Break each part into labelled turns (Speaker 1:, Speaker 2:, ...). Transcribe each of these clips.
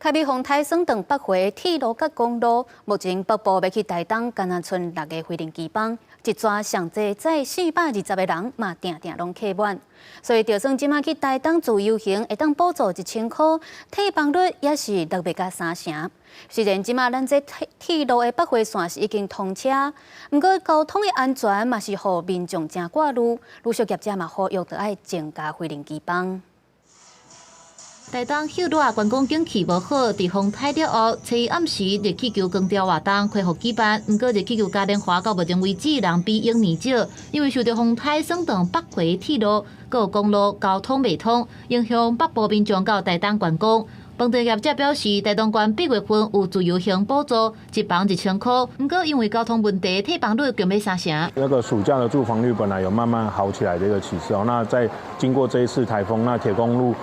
Speaker 1: 開美風颱損斷北迴鐵路佮公路，目前北部欲去台東敢若賰六个飛行機班，一逝上濟載420個人嘛，定定攏客滿。所以就算這馬去台東自由行會當補助1000箍，退房率也是落袂到三成。雖然這馬咱這鐵路的北迴線是已經通車，毋過交通的安全嘛是予民眾誠掛慮，旅宿業者嘛呼籲著愛增加飛行機班。
Speaker 2: 台東歇熱觀光景氣無好，佇風颱了後，初一暗時熱氣球光雕活動恢復舉辦，毋過熱氣球嘉年華到目前為止人比往年少，因為受著風颱損斷北迴鐵路、閣有公路交通袂通，影響北部民眾到台東觀光。飯店業者表示，台東縣8月份有自由行補助，一房1000箍，毋過因為交通問題，退房率降欲三成。
Speaker 3: 那個暑假的住房率本來有慢慢好起來的一個趨勢哦，那在經過這一次颱風，那鐵公路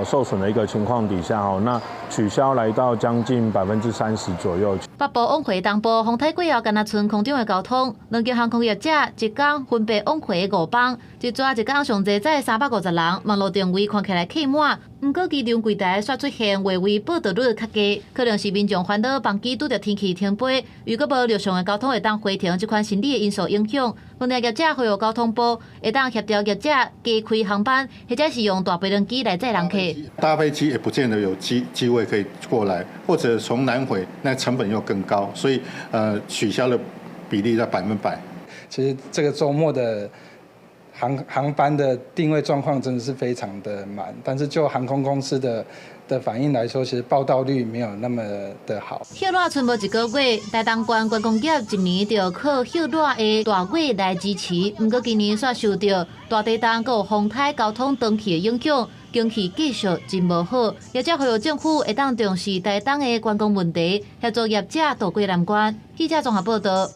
Speaker 3: 受損的一個情況底下哦，那取消來到將近30%左右。
Speaker 2: 北部往回東部風颱過後，敢若賰空中的交通，兩間航空業者一工分別往回五班，一逝一工上濟載350人，網路訂位看起來客滿，毋過機場櫃台煞出現劃位報到率較低，可能是民眾煩惱班機拄著天氣停飛，如果無陸上的交通會當回程，這款心理的因素影響。飯店業者呼籲交通部會當協調業者加開航班，或者是用大飛輪機來載人客。
Speaker 4: 大飛機也不見得有機位可以過來，或者從南迴，那成本又更高，所以取消的比例在100%。
Speaker 5: 其實這個週末的航班的訂位狀況真的是非常的滿，但是就航空公司的反應來說，其實報到率沒有那麼的好。
Speaker 2: 歇熱賰無一個月，台東縣觀光業一年就靠歇熱的大月來支持，毋過今年煞受著大地動閣有風颱交通斷去的影響，經濟繼續真無好。業者呼籲政府會當重視台東的觀光問題，協助業者渡過難關。記者綜合報道。